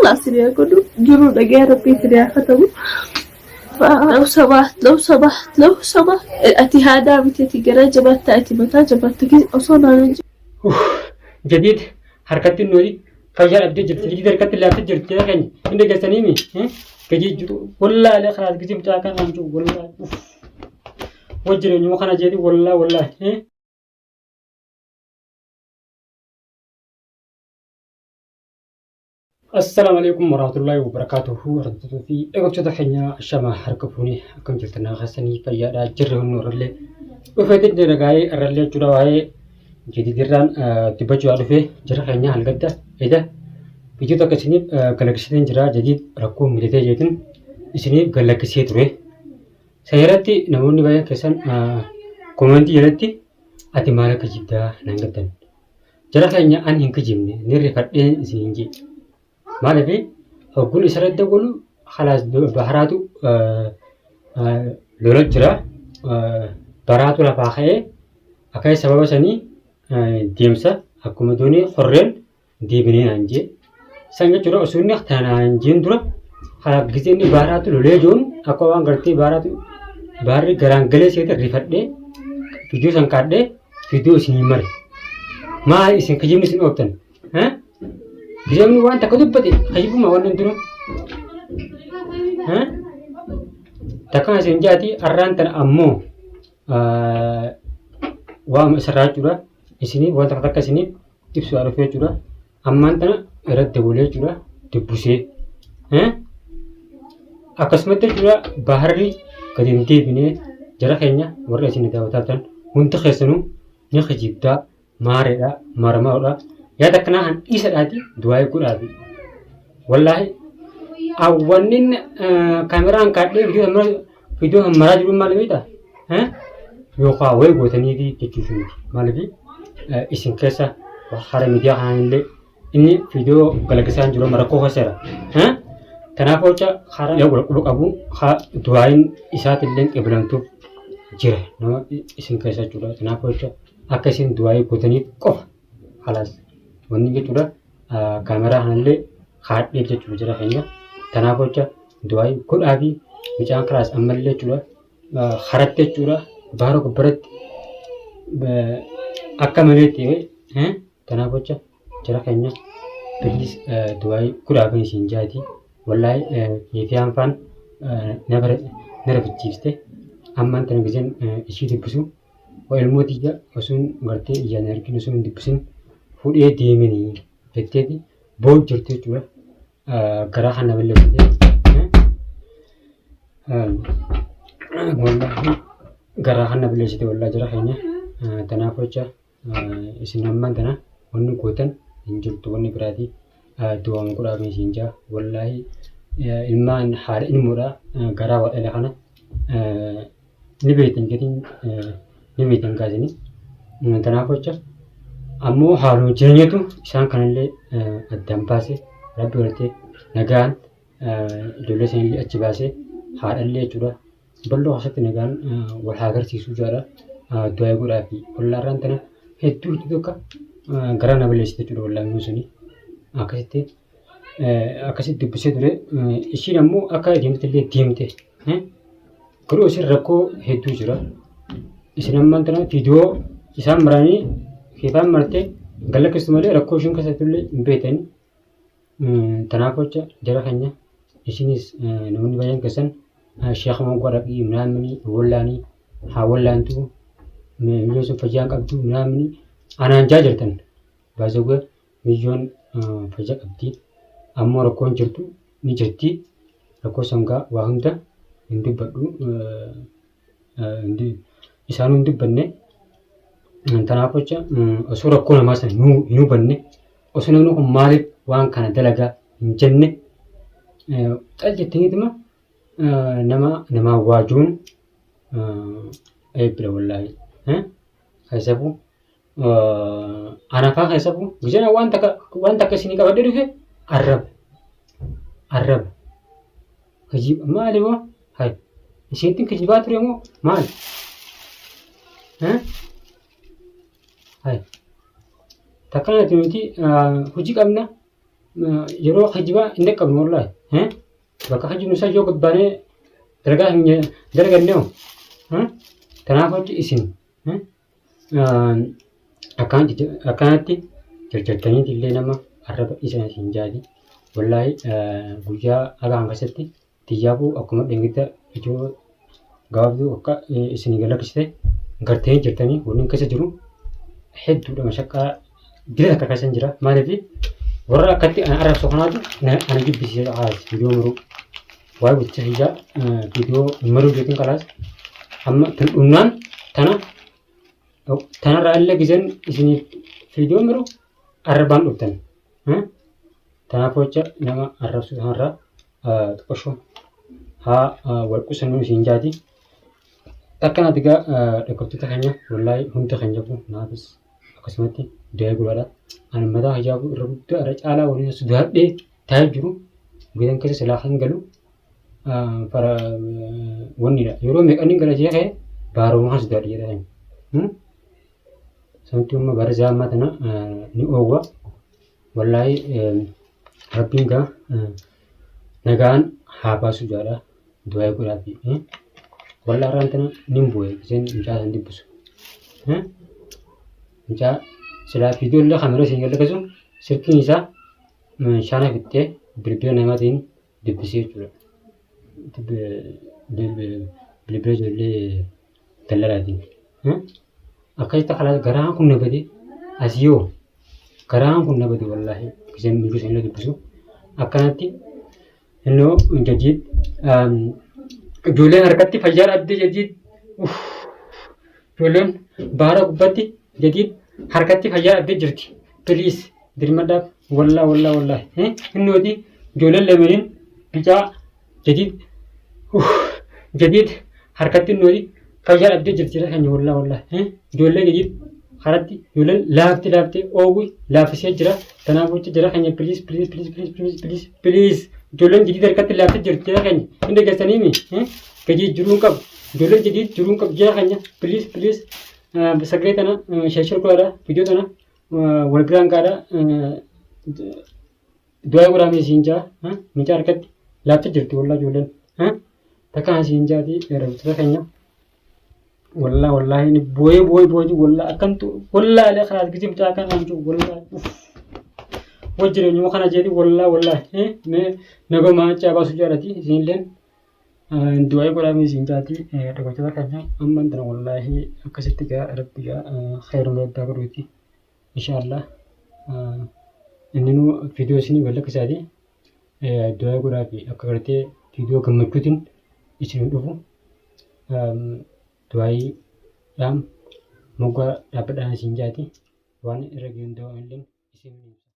Allah isin haa godhu jiruu dhagaya rabbii isin haa katabu. لو سمحت لو سمحت لو سمحت ati haadaa miti ati garaa jabaatta ati mataa jabaatta osoo naan Jadiid harkatti nuyi fayyaa dhabdee jirti. Jadiid harkatti laaftee jirti. Jara keenya hin dhageessanii mi? Gadi jiru. Wallaahi kalaas gisee mucaa kan aan jiru wallaahi. Wal jireenyuma kana jedhi wallaahi wallaahi. Assalaamu alaikum warahmatullahi wabarakatuhu. Hordoftoota fi dhaggeeffattoota keenya shama harka fuunee akkam jirtan nagaa keessanii fayyaadhaa jirre hundi irrallee dhufeetiin jira gaa'ee irrallee jechuudha waa'ee jadidirraan dubbachuudhaa dhufee jira keenya halgadda eda viidiyoo takka isiniif galakkisiiteen jira jadiid rakkoo mudatee jeetin isiniif galakkisee ture. Sana irratti namoonni baay'een keessan koomentii jalatti ati maal akka jibdaa naan gattan. Jara keenya an hin kijibne ni rifadheen isiniin jee. Maaliif hogguun isarratti dawwalu halaas baharaatu lola jira. Baraatu lafaa ka'ee akka sababa sanii deemsa akkuma doonii horreen deebinee naan jee. San jechuudha osoo inni tanaan jeen dura halaaf gisee inni baaraatu lolee joon akka waan gartee baaraatu baarri garaan galee seete rifadhee viidiyoo san kaadhee viidiyoo isinii mare. Maal isin kijibni isin ooftan? Kijibni waan takka dubbate kijibuma waan dura. Takka isin jaati arraan tana ammoo waama isarraa jechuudha. Isinii waan takka takka isiniif ibsuudhaa dhufe jechuudha. Ammaan tana irratti dabalee jechuudha dubbisee. Akkasumatti jechuudha baharri gadi hin deebine jara keenya warra isin daawwataa jirtan hundi keessanuu ni kijibdaa maareedha maramaadha yaada akkanaa kan dhiisadhaati du'aa'ii godhaafi. Wallaahi awwannin kaameraan kaadhee viidiyoo kan maraa jiru maal beektaa? Yookaan wayi gootaniifi jechuuf miti. Maaliif isin keessa hara miidiyaa kanaan illee inni viidiyoo galagisaan jiru amma rakkoo keessa jira. Kanaaf jecha karaa yoo wal quba qabu haa du'aayin isaatillee qeebalamtuuf jira nama isin keessa jechuudha. Kanaaf jecha akka isin du'aayii gootaniif qofa halaas wanni jechuudha kaameraa kanallee kaadheef jechuudha jara keenya. Kanaaf jecha du'aayii godhaafi mucaan kalaas ammallee jechuudha haratti jechuudha baara gubbaratti akka maleetti kanaaf jecha jara keenya biliis du'aayii godhaafin isin jaati wallaahi keefiyaan faan na rafichiifte ammaan tana giseen ishii dubbisu waa ilmoo tiyya osuun gartee ijaan hin argin osoo hin dubbisin fudhee deeminii jetteeti boo'u jirti jechuudha. Garaa kan na balleessite. Wallaahi garaa kan na balleessite wallaahi jara keenya. Tanaaf jecha isin ammaan tana wanni gootan hin jirtu wanni biraati. Du'aan godhaa fi isin jaa wallaahi ilmaan haadha ilmoodha garaa waa dhala kana ni beektan jedhin ni beektan gaazini. Kanaaf jecha ammoo haaluma jireenyatu isaan kanallee addaan baase rabbi gartee nagaan ijoollee isaaniillee achi baasee haadhallee jechuudha. Bal'oo keessatti nagaan wal haa agarsiisuu jaadha. Du'aa godhaa fi wallaarraan tana hedduu hedduu tokko garaa na balleessite jechuudha wallaan suni akkasitti akkasitti dubbisee ture. Ishiin ammoo akka deemte illee deemte. Garuu isin rakkoo hedduu jira. Isin ammaan tana viidiyoo isaan maranii keefaan marte gallakkistu malee rakkoo ishiin keessatti illee hin beektan. Tanaaf jecha jara keenya isinis namoonni baay'een keessan sheekha moggaa dhaqii minaamini wallaanii haa wallaantu miyyoon sun fayyaa hin qabdu minaamini anaan jaa jirtan baasawwee miyyoon fayyaa qabdi ammoo rakkoon jirtu ni jirti rakkoo sangaa waa hunda hin dubbadhu isaanuu hin dubbanne tanaaf jecha osoo rakkoo namaa sana hin hubanne osoo namni kun maaliif waan kana dalagaa hin jenne cal jettaniituma nama namaa waajuun eebbira wallaahi. Keessafuu anafaa keessafuu gizeen waan takka waan takka isinii qabadhee dhufe arraba arraba kijiba maali moo hay isinitti kijibaa ture moo maali hay takka nati nuti hojii qabna. Yeroo kijibaa hin dhaqqabnu wallaahi. Bakka kijibnu isaa yoo gabbaanee dalagaa hin dalaganne hoo. Kanaaf hojii isin akkanatti jarjartanii illee nama arraba dhiisan isin jaati. Wallaahi guyyaa haga keessatti tiyyaafuu akkuma dhengidda ijoo gabaabduu akka isin galakkisite gartanii jirtanii wanni keessa jiru hedduudha mashaqqaa dila takka keessa jira. Maaliif warra akkatti ana arrabsu kanaatu ana jibbisiise haas viidiyoo maruu waa'ee bulcha hiyyaa viidiyoo maruu jechuun kalaas amma tun dhumnaan tana tanarraa illee gizeen isiniif viidiyoo maru arrabaan dhuftan. Kanaaf jecha nama arrabsu kanarraa xiqqoosho haa wal qusannuu isin jaati. Akkanatti egaa dhaggeeffattoota keenya wallaahi hunda keenya naafis akkasumatti du'aa godhaadha. Ani mataa hijaabuu irra guddaa irra caalaa waliin sodaadhee taa'ee jiru guyyaan keessa silaa kan galu fara wannidha. Yeroo meeqan gala jee ka'e baaruma kan sodaadhe jedha. Sanatti amma bara ammaa tana ni oowwa. Wallaahi rabbiin gaa nagaan haa baasu jaadha. Du'aa godhaafi. Wallaahi har'aan tana nin bu'e isheen mucaa san dubbisu. Mucaa silaa viidiyoo illee kameera isin gad silkiin isaa shaana fixxee bilbila namaatiin dubbisee jechuudha. Bilbila ijoollee dallalaatiin. Akkasitti kalaas garaan kun na bade asii yoo garaan kun na bade wallaahi isheen bilbila isin dubbisu akkanatti innoo jajjiid ijoolleen harkatti fayyaa dhabdee jajjiid ijoolleen baara gubbatti jadiid harkatti fayyaa dhabdee jirti. Please dirmadhaaf wallaa wallaa wallaa innooti ijoolleen lamaniin bicaa jadiid jadiid harkatti innooti fayyaa dhabdee jirti jira keenya wallaa wallaa ijoollee jadiid haratti ijoolleen laafti laafti oowwi laaffisee jira. Kanaaf jecha jara keenya please please please please please please please ijoolleen jadiid harkatti laaftee jirti jara keenya hin dhageessanii mi gadi jiruun qabu ijoolleen jadiid jiruun qabu jara keenya please please sagalee tana share godhaadha viidiyoo tana wal biraan gaadha du'aa godhaamee siin jaa mucaa harkatti laaftee jirti wallaa ijoolleen takkaan siin jaati rabbicha keenya wallaa wallaahi ni booyee booyee booyee wallaa akkantu wallaa illee kalaas gisee mucaa akkan kan jiru wallaa uff wajji jireenyuma kana jeeti wallaa wallaa mee nagoma caa baasu jaalati isinilleen du'aa godhaamee siin jaati dhaggeeffattoota keenya amma tana wallaahi akkasitti gaa rabbi gaa khayruma addaa godhuuti inshaallah inni nu viidiyoo isinii gad lakkisaati du'aa godhaafi akka gartee viidiyoo gammachuutiin isin dhufu du'aayii dhaam moggaa dhaabbadhaan isin jaati waan irra ga'e hundaa illee isin ibsa.